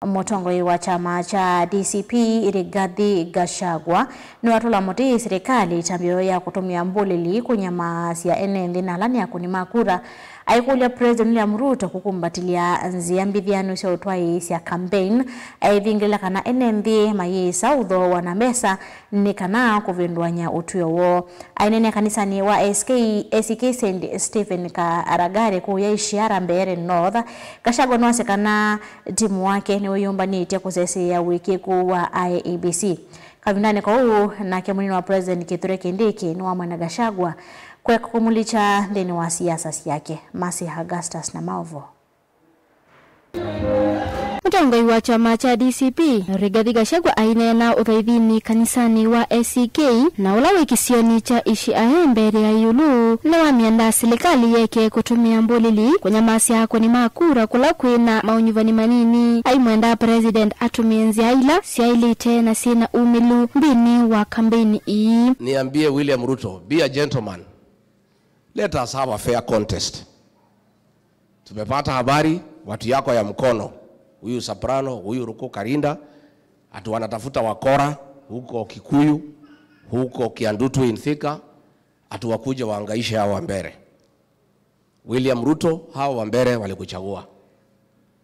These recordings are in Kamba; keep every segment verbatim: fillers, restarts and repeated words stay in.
Mũtongoi wa kyama kya D C P, Rigathi Gachagua, nĩwatũla mũtĩ silikalĩ ĩtambya ya kũtũmĩa mbũlĩli kũnyamaasya ene nthĩ na ala nĩ akũni ma kura, aikũlya President William Ruto kũkumbatĩlya nzĩa mbĩthĩanu sya ũtwaĩĩsya campaign, aivingĩlĩla kana ene nthĩ mayĩsa ũthooa na mbesa nĩ kana kũvĩndũany'a ũtw'ĩo woo. Aineenea kanisanĩ wa A C K, A C K Saint Stephen Kaaragare kũu Yaishiara, Mbeere North, Gachagua nĩwasya kana timu wake nĩwĩyũmbanĩtye kũsesĩĩa ũĩkĩĩku wa I E B C. Kavindanĩ kau, nake mũnini wa President Kithure Kindiki nĩwamwenda Gachagua kweka kũmũlikya nthĩnĩ wa siasa syake. Mercy Augustus na maũvoo. Mũtongoi wa kyama kya D C P, Rigathi Gachagua, aineena ũthaithinĩ kanisanĩ wa A C K, na ũla wĩ kĩsionĩ kya Ishi Ahe Mbeere ya ĩũlũ, nĩwamĩenda silikalĩ yeke kũtũmĩa mbũlĩli kũnyamasya akũni ma kura kũla kwĩ na maũnyuvani manini, aimwenda President atũmĩe nzĩa ila syaĩlĩte na syĩ na umĩlu nthĩnĩ wa kambeini ii. Niambie William Ruto, be a gentleman. Let us have a fair contest. Tumepata habari, watu yako ya Mkono, huyu Soprano, huyu Ruku Karinda, ati wanatafuta wakora huko Kikuyu, huko Kiandutu in Thika, ati wakuje waangaishe hao wa Mbeere. William Ruto, hao wa Mbeere walikuchagua.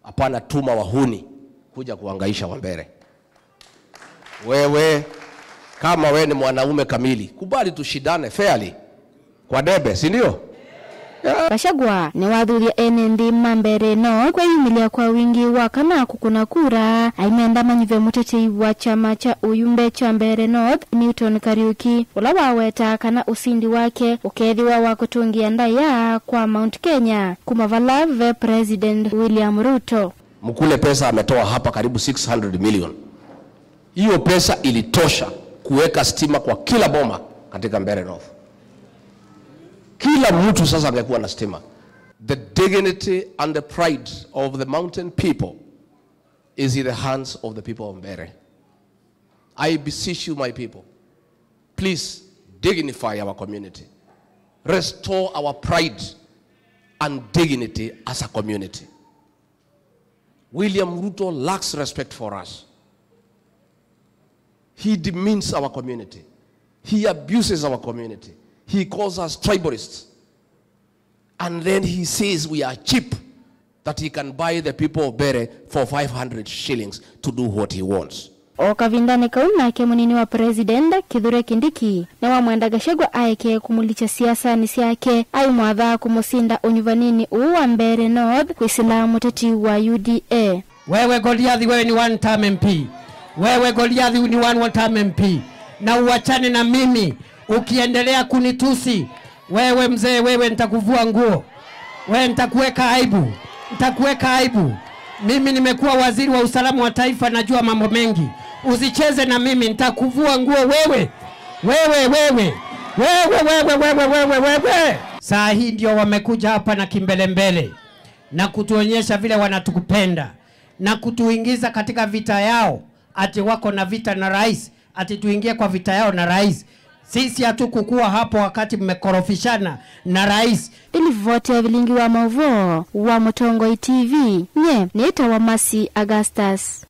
Hapana tuma wahuni kuja kuangaisha wa Mbeere. Wewe, kama we ni mwanaume kamili, kubali tushindane fairly kwa debe, si ndio? Yeah. Gachagua nĩwathuthya ene nthĩ ma Mbeere North kwĩyumĩlya kwa wingĩ wa kana kũkũna kura, aimenda manyuve mũtetei wa kyama kya ũyumbe kya Mbeere North, Newton Kariuki, ũla waweta kana ũsindi wake ũkethĩwa wa kũtũngĩa ndaĩa kwa Mount Kenya, kuma vala ve President William Ruto. Mkule pesa ametoa hapa karibu six hundred million. Hiyo pesa ilitosha kuweka stima kwa kila boma katika Mbeere North. Kila mtu sasa angekuwa na stima. The dignity and the pride of the mountain people is in the hands of the people of Mbeere. I beseech you, my people, please dignify our community. Restore our pride and dignity as a community. William Ruto lacks respect for us. He demeans our community. He abuses our community. He calls us tribalists. And then he says we are cheap, that he can buy the people of Mbeere for five hundred shillings to do what he wants. O kavindanĩ kau nake mũnini wa President, Kithure Kindiki, nĩwamwenda Gachagua aeke kũmũlikya siasanĩ syake, aimwatha kũmũsinda ũnyuvanĩnĩ ũũ wa Mbeere North kwĩsĩla mũteti wa U D A. Wewe Goliathi, wewe ni one term M P. Wewe Goliathi ni one, one term M P. Na uachane na mimi. Ukiendelea kunitusi, wewe mzee, wewe nitakuvua nguo. Wewe nitakuweka aibu. Nitakuweka aibu. Mimi nimekuwa waziri wa usalama wa taifa, najua mambo mengi. Usicheze na mimi, nitakuvua nguo wewe. Wewe, wewe. Wewe, wewe, wewe, wewe, wewe. Saa hii ndio wamekuja hapa na kimbelembele na kutuonyesha vile wanatukupenda na kutuingiza katika vita yao, ati wako na vita na rais, ati tuingie kwa vita yao na rais. Sisi hatukukuwa hapo wakati mmekorofishana na rais. Ĩlivoti ya vilingi wa maũvoo wa Mũtongoi T V, nye nĩtawa Mercy Augustus.